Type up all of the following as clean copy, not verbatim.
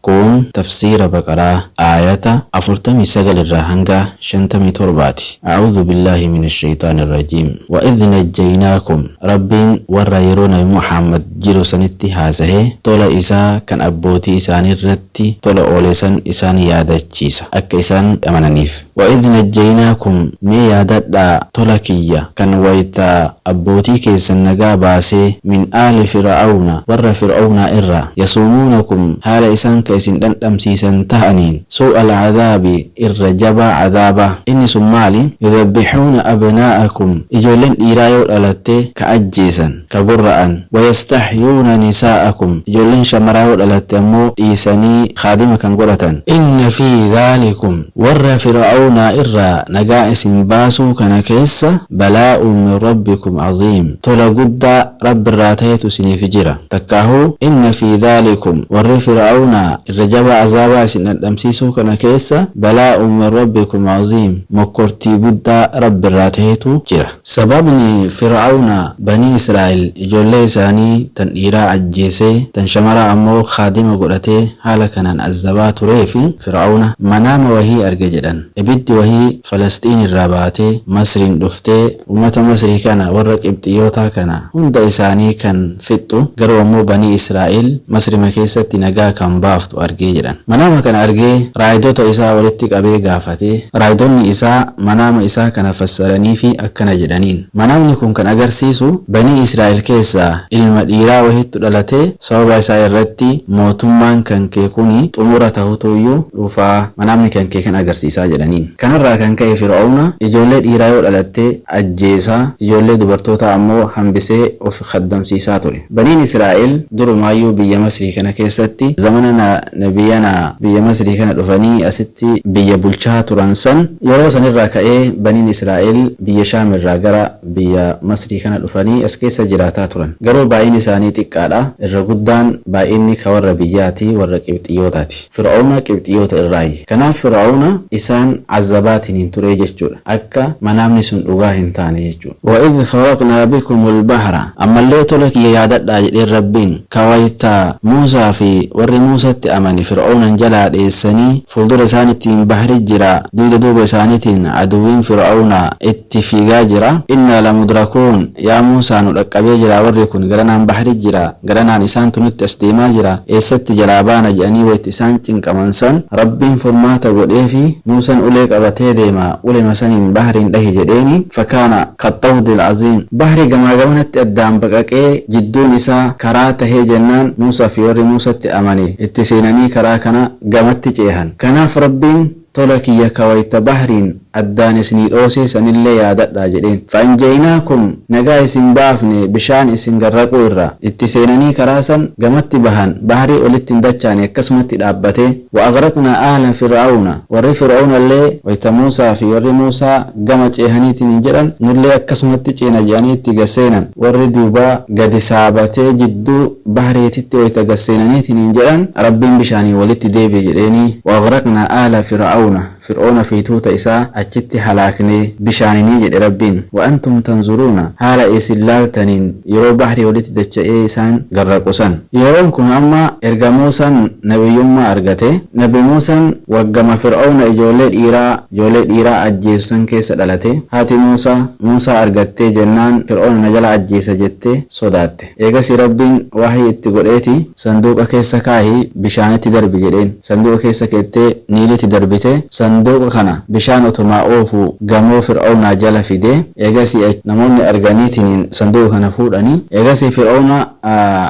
Kun tafsiira Baqaraa aayata 49 irraa hanga 57ti. A'uudhu billaahi minasheyxaani rajiim. Wa idh najjaynaakum, Rabbiin warra yeroo Nabi Muhammad jiru sanitti haasahe tola isaa kan abbootii isaaniirratti tola oole san isaan yaadachiisa akka isaan amananiif. Wa idh najjaynaakum, mee yaadadhaa tola kiyya kan wayta abbootii keessan nagaa baasee, min aali fir'awna, warra fir'awnaa irraa, yasuumuunakum, haala isaan ka isin dhandhamsiisan tahaniin, suu'al cadaabi, irra jabaa cadaabaa. Inni sun maali? Yudabbixuuna abnaa'akum, ijoolleen dhiiraa yoo dhalatte ka ajjeesan, ka gorra'an, wa yastahyuuna nisaa'akum, ijoolleen shamaraa yoo dhalatte ammoo dhiisanii khaadima kan godhatan. Inna fii dhaalikum, warra Fir'awnaa irraa nagaa isin baasuu kana keessa, balaa'un min Rabbikum aziim, tola guddaa Rabbirraa tahetu isiniif jira. Takkaahuu, inna fii dhaalikum, warri Fir'awnaa irra jabaa azaabaa isin dhandhamsiisuu kana keessa, balaa'un min Rabbikum aziim, mokkortii guddaa Rabbirraa tahetu jira. Sababni Fir'awna Banii Israa'iil ijoollee isaanii tan dhiiraa ajjeesee, tan shamaraa ammoo khaadima godhatee haala kanaan azzabaa tureef, Fir'awna manaama wahii arge jedhan. Ibiddi wahii Falasxiin irraa baatee Masriin dhuftee ummata Masrii kana, warra Qibxiyyootaa kana hunda isaanii kan fixxu, garuu ammoo Banii Israa'iil Masrima keessatti nagaa kan baaftu argee jedhan. Manaama kana argee raaydota isaa walitti qabee gaafate. Raaydonni isaa manaama isaa kana fassaraniifii akkana jedhaniin, Manaamni kun kan agarsiisu Banii Israa'iil keessaa ilma dhiiraa wahittu dhalatee sababa isaa irratti mootummaan kan kee kuni xumura tahutuuyyuu dhufaa, manaamni kan kee kan agarsiisaa jedhaniin. Kanarraa kan ka'e Fir'awna ijoollee dhiiraa yoo dhalatte ajjeesaa, ijoollee dubartootaa ammoo hambisee of khaddamsiisaa ture. Baniin Israa'il durumaayyuu biyya Masrii kana keessatti zamana Nabiyanaa biyya Masrii kana dhufanii asitti biyya bulchaa turan san, yeroo sanirraa ka'ee Baniin Israa'il biyya Shaam irraa gara biyya Masrii kana dhufanii as keessa jiraataa turan. Garuu baay'inni isaanii xiqqaadha. Irra guddaan baay'inni ka warra biyyaati, warra Qibxiyyootaati. Fir'awna Qibxiyyoota irraayyi. Kanaaf Fir'awna isaan azzabaatiniin ture jechuudha. Akka manaamni sun dhugaa hin taane jechuudha. Wa idh faraqnaa bikumul bahra, ammallee tola kiyya yaadadhaa jedheen Rabbiin, ka wayta Muusaa fi warri Muusatti amane Fir'awnan jalaa dheessanii fuuldura isaanittiin bahri jira, duyda duuba isaanitiin aduwwiin Fir'awnaa itti fiigaa jira, innaa lamudrakuun, yaa Muusaa nu dhaqqabee jiraa warri kun, garanaan bahri jira, garanaan isaantu nutti as deemaa jira, eessatti jalaa baana je'anii wayta isaan cinqaman san, Rabbiin furmaata godheefii, Muusan ulee qabatee deema, ulema saniin bahriin dhahi jedheeni, fakaana kaxxawdil aziim, bahri gamaa gamanatti addaan baqaqee jidduun isaa karaa tahee jennaan Muusaa fi warri Muusatti amane itti seenanii karaa kana gamatti ceehan. Kanaaf Rabbiin tola kiyya ka wayta bahriin addaan isinii dhoosee sanillee yaadadhaa jedheen. Fa'anjaynaakum, nagaa isin baafne bishaan isin garraquu irraa. Itti seenanii karaa san gamatti bahan, bahrii olitti hin dachaane akkasumatti dhaabbatee. Wa aghraqnaa aala fir'awna, warri fir'awnallee wayta Muusaa fi warri Muusaa gama ceehaniitiniin jedhan nullee akkasumatti ceena je'anii itti gad seenan. Warri duubaa gadi saabatee jidduu bahriititti wayta gad seenaniitiniin jedhan Rabbiin bishaaniin walitti deebi'e jedheenii. Wa aghraqnaa aala fir'awna, Fir'oona fi tuuta isaa achitti halaakne bishaaninii jedhe Rabbiin. Wa antum tanzuruuna, haala isin laaltaniin yeroo bahrii walitti dacha'ee isaan garraqu san. Yeroon kun amma erga Muusaan nabiyyummaa argate. Nabi Muusaan waggama Fir'oona ijoollee dhiiraa ijoollee dhiiraa ajjeesu san keessa dhalate. Haati Muusaa, Muusaa argattee jennaan Fir'oona na jalaa ajjeesa jettee sodaatte. Eegasii Rabbiin wahyii itti godheeti sanduuqa keessa kaahi bishaanitti darbi jedheen. Sanduuqa keessa keettee Niilitti darbite. Sanduuqa kana bishaan otomaa oofu gamoo Fir'awnaa jala fide. Eegasii achi namoonni arganiitiniin sanduuqa kana fuudhani. Eegasii Fir'awna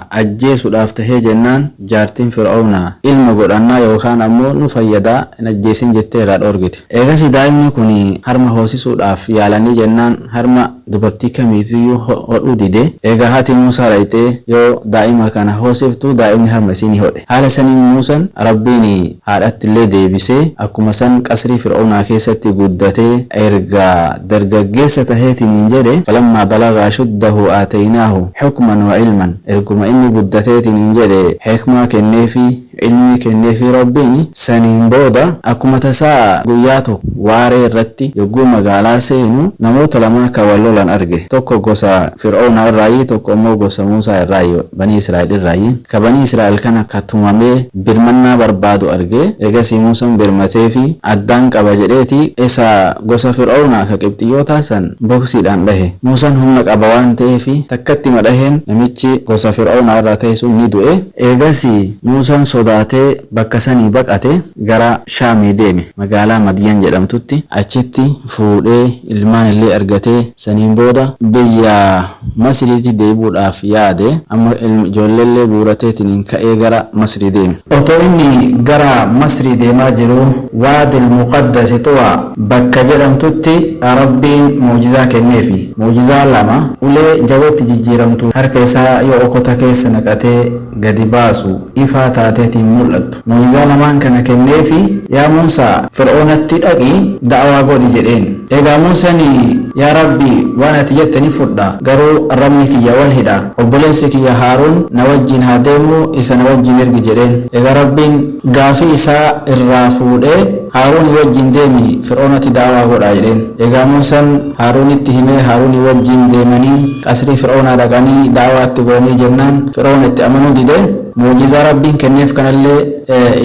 ajjeesuudhaaf tahee jennaan jaartiin Fir'awnaa ilma godhannaa yookaan ammoo nu fayyadaa hin ajjeesin jettee irraa dhoorgite. Eegasii daa'imni kuni harma hoosisuudhaaf yaalanii jennaan harma dubartii kamiituyyuu hodhuu dide. Eegaa haati Muusaa dhayxee yoo daa'ima kana hoosiftu daa'imni harma isii ni hodhe. Haala saniin Muusan Rabbiin haadhattillee deebisee akkuma san qasrii Fir'oownaa keessatti guddatee erga dargaggeessa taheetiniin jedhe, falammaa balaga ashuddahu aataynaahu hukman wa ilman, erguma inni guddateetiniin jedhe hikmaa kenneefii. Ilmii kenneefii Rabbiin. Saniin booda akkuma tasaa guyyaa tokko waaree irratti yogguu magaalaa seenu namoota lama ka wal lolan arge. Tokko gosa Fir'ownaa irraayyi, tokko immoo gosa Muusaa irraayyi, Banii Israa'el irraayyi. Ka Banii Israa'el kana ka tumamee birmannaa barbaadu arge. Eegasii Muusan birmateefii addaan qaba jedheeti isa gosa Fir'ownaa ka Qibxiyyootaa san boksiidhaan dhahe. Muusan humna qaba waan ta'eef takkattima dhaheen namichi gosa Fir'ownaa irraa ta'e sun ni du'e. Eegasii Muusan sodaatee bakka sanii baqate gara Shaamii deeme, magaalaa Madyan jedhamtutti. Achitti fuudhee ilmaanillee argatee saniin booda biyya Masriitti deebi'uudhaaf yaade. Amma ijoolleellee guurateetiniin ka'ee gara Masrii deeme. Otoo inni gara Masrii deemaa jiruu Waadil Muqaddasi Xuwaa bakka jedhamtutti Rabbiin mu'jizaa kenneefi. Mu'jizaa 2, Ulee jawwetti jijjiiramtu harka isaa yoo okota keessa naqatee gadi baasu ifaa taateetiin mul'attu. Mu'jizaa lamaan kana kenneefi, Yaa Muusaa! Fir'oonatti dhaqi da'waa godhi jedheen. Egaa Muusan, Yaa Rabbi! Waan ati jette ni fudha, garuu arrabni kiyya wal hidha. Obboleessi kiyya Haaruun na wajjiin haa deemuu isa na wajjiin ergi jedheen. Egaa Rabbiin gaafii isaa irraa fuudhee, Haaruunii wajjiin deemi Fir'oonatti da'waa godhaa jedheen. Egaa Muusan Haaruunitti himee Haaruunii wajjiin deemanii qasrii Fir'oonaa dhaqanii da'waa itti godhanii jennaan Fir'oon itti amanuu dide. Mu'jizaa Rabbiin kenneef kanallee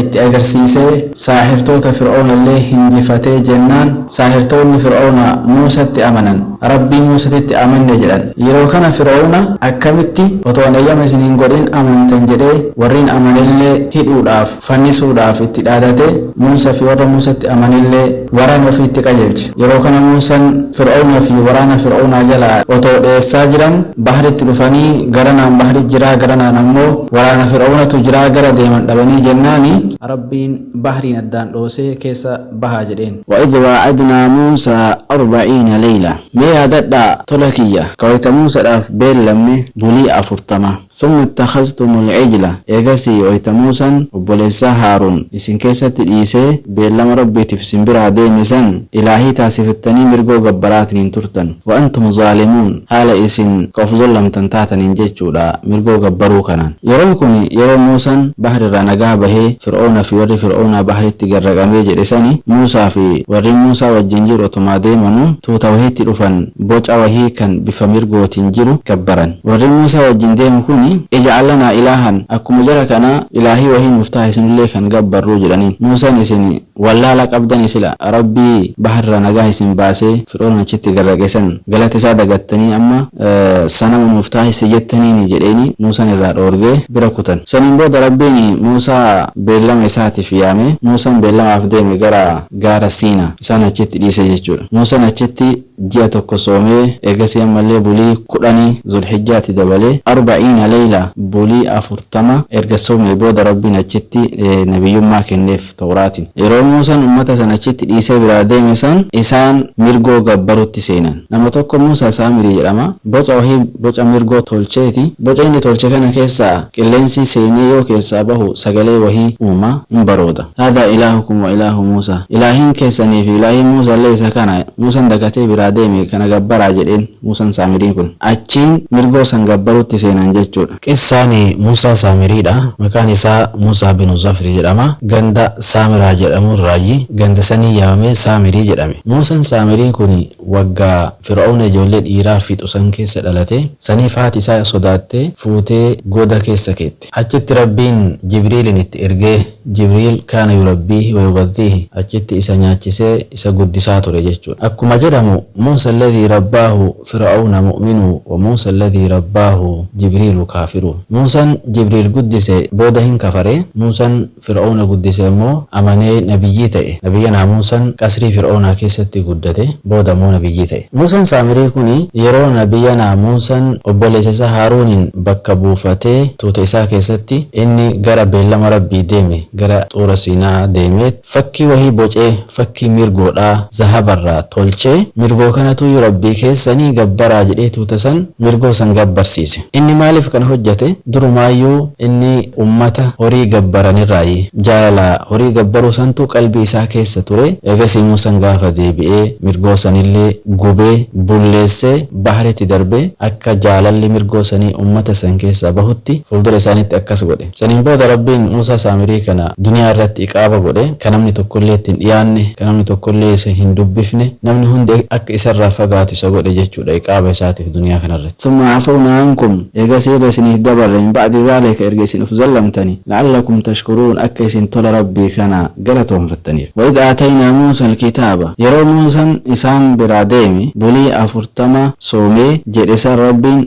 itti agarsiisee saahirtoota Fir'oonallee hinjifatee jennaan saahirtoonni Fir'oona Muusatti amanan. Rabbii Muusatitti amanne jedhan. Yeroo kana Fir'oona akkamitti otoo an eeyyama isin hin godhin amantan jedhee warreen amanellee hidhuudhaaf, fannisuudhaaf itti dhaadate, Muusa fi warra Muusatti amanellee waraana ofiitti qajeelche. Yeroo kana Muusan Fir'oona fi waraana Fir'oonaa jalaa otoo dheessaa jiran bahritti dhufanii garanaan bahri jiraa garanaan ammoo waraana Fir'oonatu jiraa gara deeman dhabanii jennaani Rabbiin bahriin addaan dhoosee keessa bahaa jedheen. Wa'idh waa'adnaa Muusaa arba'iina leyla, Mee yaadadhaa tola kiyya ka wayta Muusadhaaf beellamne bulii 40. Summa ittakhaztumul ijla, Eegasii wayta Muusan obboleessa isaa Haaruun isin keessatti dhiisee beellama Rabbiitiif isin biraa deeme san ilaahii taasifattanii mirgoo gabbaraatiniin turtan. Wa antum zaalimuun, haala isin ka of zollamtan taataniin jechuudha mirgoo gabbaruu kanaan. Yeroon kuni yeroo Muusan bahrirraa nagaa bahee Fir'awna fi warri Fir'awnaa bahritti garraqamee jedhe sani, Muusaa fi warriin Muusaa wajjiin jiru otumaa deemanuu tuuta wahiitti dhufan boca wahii kan bifa mirgootiin jiru gabbaran. Warri Muusaa wajjin deemu kuni, Ij'al lanaa ilaahan, akkuma jara kanaa ilaahii wahii nuuf taasisi nullee kan gabbarruu jedhaniin. Muusan isin wallaala qabdani sila Rabbii baharraa nagaha isin baasee Fir'oonan achitti garraqe san galata isaa dagattanii amma sanama nuuf taasisi jettaniini jedheeni Muusan irraa dhoorgee bira kutan. Saniin booda Rabbiin Muusaa beellama isaatiif yaame. Muusan beellamaaf deeme gara gaara Siinaa. Isaan achitti dhiise jechuudha. Muusan achitti ji'a tokko soomee eegasii ammallee bulii kudhanii Zulhijjaatti dabalee arba'iina leyla bulii 40 erga soomee booda Rabbiin achitti nabiyyummaa kenneef Tawraatiin. Yeroo Muusan ummata san achitti dhiisee biraa deeme san isaan mirgoo gabbarutti seenan. Nama tokko Muusaa Saamirii jedhama. Boca wahii boca mirgoo tolcheeti. Boca inni tolche kana keessaa qilleensi seenee yoo keessaa bahu sagalee wahii uuma, hin barooda. Haadhaa ilaahukum wa ilaahu Muusaa. Ilaahiin keessanii fi ilaahiin Muusaallee isa kana. Muusan dagatee biraa deeme kana gabbaraa jedheen Muusan Saamiriin kun. Achiin mirgoo san gabbaruutti seenan jechuudha. Qissaan Muusaa Saamiriidha. Maqaan isaa Muusaa binu Zafri jedhama. Ganda Saamiraa jedhamu irraayyi. Ganda saniin yaamamee Saamirii jedhame. Muusan Saamiriin kun waggaa Fir'awna ijoollee dhiiraa fixu san keessa dhalate. Saniif haati isaa sodaattee fuutee goda keessa keette. Achitti Rabbiin Jibriilin itti ergee, Jibriil kaana yurabbiihi wa yughadhiihi, achitti isa nyaachisee isa guddisaa ture jechuudha. Akkuma jedhamu Muusa alladhii rabbaahu Fir'awna mu'minu wa Muusa alladhii rabbaahu Jibriilu kaafiru. Muusan Jibriil guddise booda hin kafare, Muusan Fir'awna guddise immoo amanee nabiyyii ta'e. Nabiyyanaa Muusan qasrii Fir'awnaa keessatti guddate, booda immoo nabiyyii ta'e. Muusan Saamirii kuni yeroo Nabiyyanaa Muusan obboleessa isaa Haaruunin bakka buufatee tuuta isaa keessatti inni gara beellama Rabbii deeme gara Xuura Siinaa deemeet fakkii wahii bocee fakkii mirgoodhaa zahabarraa tolchee mirgoo Mirgoo kanatuyyuu Rabbii keessanii gabbaraa jedhee tuuta san mirgoo san gabbarsiise. Inni maaliif kana hojjate? Durumaayyuu inni ummata horii gabbaranirraayi. Jaalala horii gabbaruu santu qalbii isaa keessa ture. Eegasii Muusan gaafa deebi'ee mirgoo sanillee gubee bulleessee bahritti darbe akka jaalalli mirgoo sanii ummata san keessaa bahutti fuuldura isaaniitti akkas godhe. Saniin booda Rabbiin Muusaa Saamirii kana duniyaa irratti iqaaba godhe, ka namni tokkollee itti hin dhiyaanne, ka namni tokkollee isa hin dubbifne, namni hundi akka isarraa fagaatu isa godhe jechuudha iqaaba isaatiif duniyaa kanarratti. Thumma afawnaa ankum, eegasii irra isiniif dabarre, min ba'di dhaalika erga isin uf zallamtani, la'allakum tashkuruun akka isin tola Rabbii kana galatoonfattaniif. Wa idh aataynaa Muusa al-kitaaba, yeroo Muusan isaan biraa deeme bulii 40 soomee jedhe san Rabbiin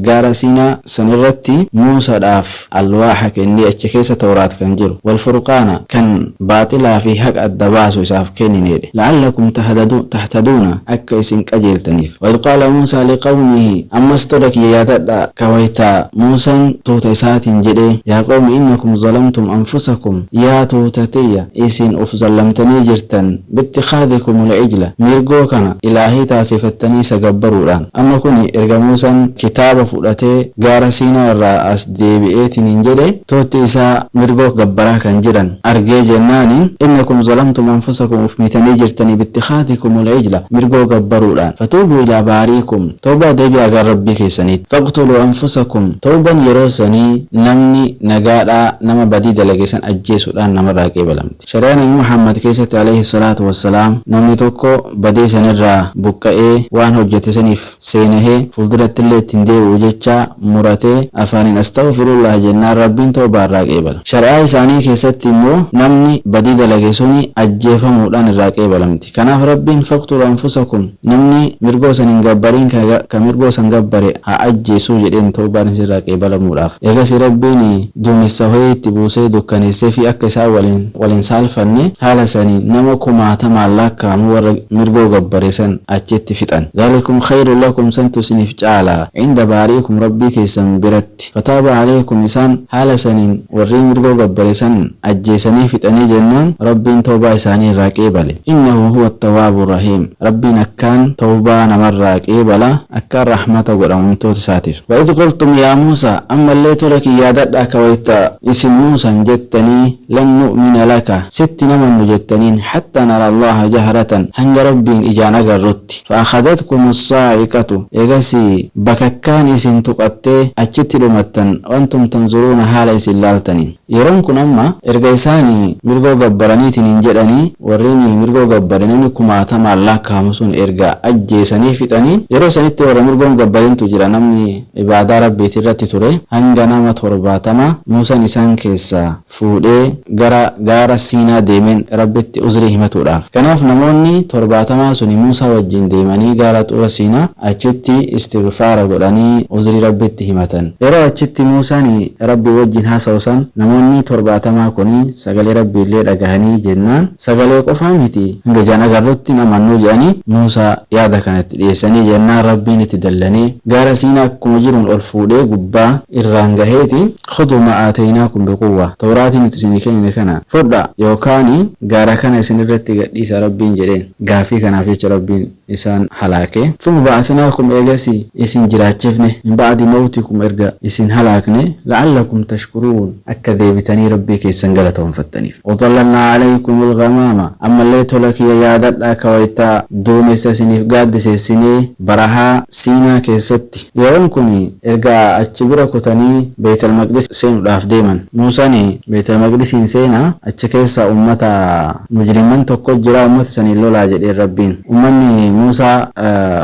gaara Siinaa san irratti Muusadhaaf alwaaha kennee achi keessa Tawraat kan jiru, wal furqaana, kan baaxilaa fi haqa adda baasu isaaf kennineedhe. La'allakum tahtaduuna, akka isin qajeeltaniif. Wa idh qaala Muusaa liqawmihi, ammas tola kiyya yaadadhaa ka wayta Muusan tuuta isaatiin jedhee, yaa qawmi innakum zalamtum anfusakum, yaa tuuta tiyya isin uf zallamtanii jirtan, bittikhaadhikumul ijla, mirgoo kana ilaahii taasifattanii isa gabbaruudhaan. Amma kuni erga Muusan kitaaba fudhatee gaara Siinaa irraa as deebi'eetiniin jedhe, tuutti isaa mirgoo gabbaraa kan jiran argee jennaaniin, innakum zalamtum anfusakum uf miitanii jirtanii bittikhaadhikumul ijla, mirgoo gabbaruudhaan, fatuubuu ilaa baariikum, tawbaa deebi'aa gara Rabbii keessaniitti, faqtuluu anfusakum, tawban yeroo sanii namni nagaadhaa nama badii dalage san ajjeesuudhaan namarraa qeebalamti. Shari'aa Nabi Muhammad keessatti aleyhi salaatu wassalaam namni tokko badii sanirraa buqqa'ee waan hojjate saniif seenahee fuuldurattillee itti hin deebi'u jechaa muratee afaaniin astaghfirullaah jennaan Rabbiin tawbaa irraa qeebala. Shari'aa isaanii keessatti immoo namni badii dalage suni ajjeefamuudhaan irraa qeebalamti. Kanaaf Rabbiin faqtuluu anfusakum namni mirgoo san hin gabbariin ka mirgoo san gabbare haa ajjeesuu jedheen tawbaan isirraa qeebalamuudhaaf. Eegasii Rabbiin duumessa wayii itti buusee dukkaneesseefii akka isaan wal wal hin saalfanne haala saniin nama kumaatamaan laakkaa'amu warra mirgoo gabbare san achitti fixan. Dhaalikum khayrun lakum santu isiniif caala inda baari'ikum Rabbii keessan biratti. Fataaba aleykum isaan haala saniin warrii mirgoo gabbare san ajjeesanii fixanii jennaan Rabbiin tawbaa isaanii irraa qeebale. Innahu huwa attawaabu rahiim Rabbiin akkaan tawbaa namarraa qeebala akkaan rahmata godha mu'mintoota isaatiif. Wa idh qultum yaa Muusaa ammallee tola kiyya yaadadhaa ka wayta isin Muusan jettanii lan nu'mina laka sitti hin amannu jettaniin hattaa nara Allaaha jahratan hanga Rabbiin ijaan agarrutti. Fa akhadatkumu ssaa'iqatu eegasii bakakkaan isin tuqattee achitti dhumattan wantum tanzuruuna haala isin laaltaniin. Yeroon kun amma erga isaani mirgoo gabbaraniitiniin jedhanii warriin mirgoo gabbare namni kumaatamaan laakkahamu sun erga ajjeesanii fixanii yeroo sanitti warra mirgoon gabbarintu jira namni ibaadaa Rabbiitirratti ture hanga nama 70 Muusan isaan keessaa fuudhee gara gaara Siinaa deemeen Rabbitti uzrii himatuudhaaf. Kanaaf namoonni torbaatamaa suni Muusaa wajjiin deemanii gaara Xuura Siinaa achitti istighfaara godhanii uzrii Rabbitti himatan. Yeroo achitti Muusaan Rabbii wajjiin haasawu san namoonni torbaatamaa kuni sagalee Rabbiillee dhagahanii jennaan sagalee qofaa miti hanga ijaan agarrutti hin amannuu je'anii Muusaa yaada kana itti dhiyeessanii jennaan Rabbiin itti dallanee gaara Siinaa akkuma jiruun ol fuudhee gubbaa irraan gaheeti Khuduu maa aataynaakum biquwwa, Tawraatii nuti isinii kennine kana fudhaa, yookaani gaara kana isin irratti gad dhiisa Rabbiin jedheen. Gaafii kanaaf jecha Rabbiin isaan halaake. Thumma ba'athnaakum eegasii isin jiraachifne, min ba'di mawtikum erga isin halaakne, la'allakum tashkuruun akka deebitanii Rabbii keessan galatoonfattaniif. Wa-dhallalnaa alaykumul ghamaama ammallee tola kiyya yaadadhaa ka wayta duumessa isiniif gaaddiseessinee barahaa Siinaa keessatti. Yeroon kun erga achi bira kutanii Beeytal Maqdis seenuudhaaf deeman. Muusaan Beeytal Maqdisiin seena, achi keessa ummata mujriman tokko jira, ummata saniin lolaa jedheen Rabbiin. Ummanni Muusaa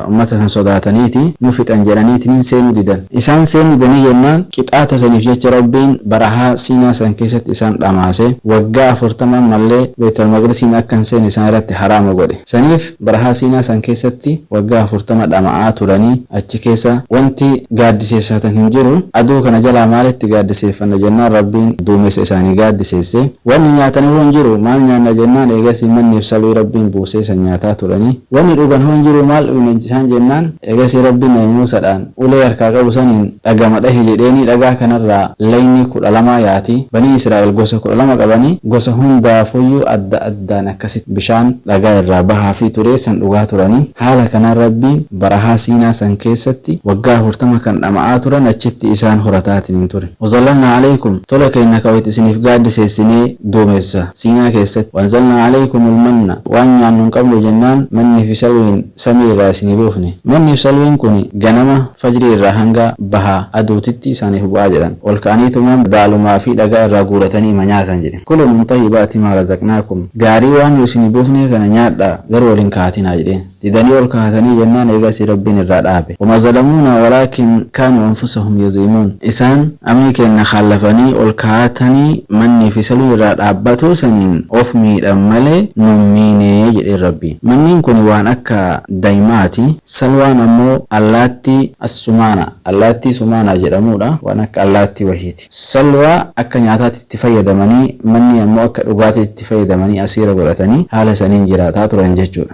ummata san sodaataniiti nu fixan jedhaniitiniin seenuu didan. Isaan seenuu didanii jennaan qixaata saniif jecha Rabbiin barahaa Siinaa san keessatti isaan dhamaase. Waggaa 40 ammallee Beeytal Maqdisiin akka hin seenne isaan irratti haraama godhe. Saniif Barahaa Siinaa san keessatti waggaa 40 dhama'aa turanii achi keessa wanti gaaddiseessatan hin jiru. Aduu kana jalaa maalitti gaaddiseeffanna jennaan Rabbiin duumessa isaanii gaaddiseesse. Wanni nyaatan hoo hin jiru maal nyaanna jennaan eegasii manniif salwii Rabbiin buusee san nyaataa turanii. Wanni dhugan hoo hin jiru maal dhuyna isaan jennaan eegasii Rabbiin Nabi Muusadhaan ulee harkaa qabu saniin dhagama dhahi jedheenii dhagaa kanarraa layni 12 yaati. Banii Israa'eel gosa 12 qabanii gosa hundaafuyyuu adda addaan akkasitti bishaan dhagaa irraa bahaafii ture san dhugaa turan. turanii. Haala kanaan Rabbiin barahaa Siinaa san keessatti waggaa 40 kan dhama'aa turan achitti isaan horataatiin ture. Wazallalnaa alaykum, tola keenna ka wayta isiniif gaaddiseessinee duumessa Siinaa keessatti. Wanzalnaa alaykumul manna, waan nyaannu hin qabnu jennaan manni fi salwiin samii irraa isinii buufne. Manni fi salwiin kuni ganama fajrii irraa hanga baha aduutitti isaaniif bu'aa jedhan. Ol ka'aniitumaan baalumaa fi dhagaa irraa guuratanii ima nyaatan jedhe. Kulu min xayyibaati maa razaqnaakum, gaarii waan nu isinii buufnee kana nyaadhaa garuu ol hin kahatinaa jedheen. Didanii ol kahatanii jennaan eegasii Rabbiin irraa dhaabe. Wamaa zalamuunaa walaakin kaanuu anfusahum yazlimuun. Isaan amrii keenna khaalafanii ol kahatanii mannii fi salwii irraa dhaabbatuu saniin of miidhan malee nun miinee jedheen Rabbiin. Manniin kuni waan akka daymaati. Salwaan ammoo allaattii as-sumaana, allaattii sumaanaa jedhamuudha. Waan akka allaattii wahiiti. Salwaa akka nyaataatti itti fayyadamanii, mannii ammoo akka dhugaatiitti itti fayyadamanii asiira godhatanii haala saniin jiraataa turan jechuudha.